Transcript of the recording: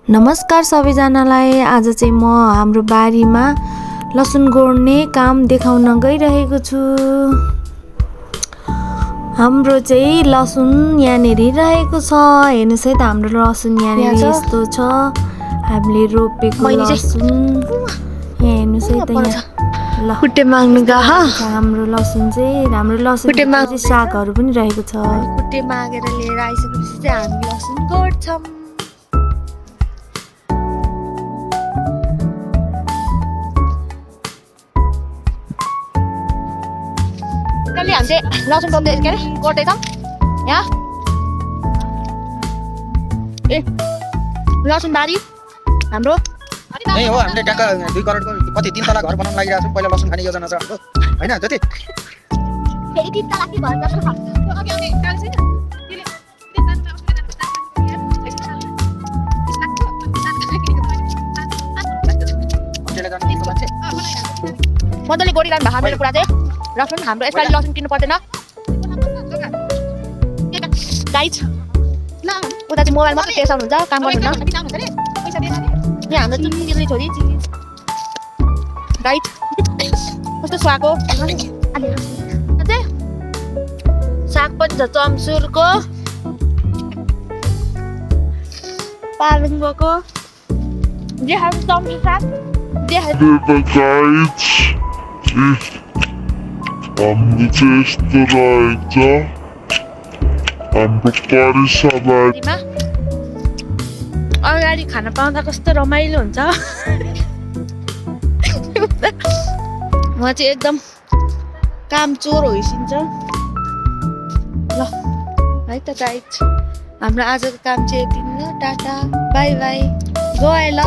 नमस्कार सबैजनालाई। आज चाहिँ म हाम्रो बारीमा लसुन गोड्ने काम देखाउन गइरहेको छु। हाम्रो चाहिँ लसुन यहाँनेर रहेको छ। हेर्नुस् है त, हाम्रो लसुन यहाँनेर यस्तो छ। हामीले रोपेको लसुन यहाँ हेर्नुस् है त, यहाँ ल कुटे माग्नु गह हाम्रो लसुन चाहिँ सागहरू पनि रहेको छ। कुटे मागेर लिएर आइसकेपछि चाहिँ हामी लसुन गोड्छौँ। कहिले हामी चाहिँ लसुन रोप्दै के अरे गोड्दैछौँ यहाँ। ए लसुन बारी हाम्रो नै हो। हामीले ट्याक्क 2 करोडको कति 3 तला घर बनाउन लागिरहेको छौँ। पहिला लसुन खाने योजना छ हाम्रो, हैन जति फेरि 3 तला कि घर जस्तो छ। अघि आउने गाडी छैन त्यसले मजाले गोडिरहनु भएको मेरो कुरा चाहिँ लसुन हाम्रो यसपालि लसुन किन्नु पर्दैन गाइज। उता चाहिँ मोबाइल मात्रै टेस्ट आउनुहुन्छ, काम गर्नुहुन्न। यहाँ हाम्रो चिनी छोरी गाइज कस्तो सुहाएको साग पनि छ, चम्सुरको पालुङको देखाउनु चम्सुर साग हाम्रो चाहिँ यस्तो रहेछ हाम्रो परिसरमा। अगाडि खाना पाउँदा कस्तो रमाइलो हुन्छ। म चाहिँ एकदम काम चोर होइसिन्छ ल है त गाइज। हाम्रो आजको काम चाहिँ यति नै। टाटा बाई बाई गए ल।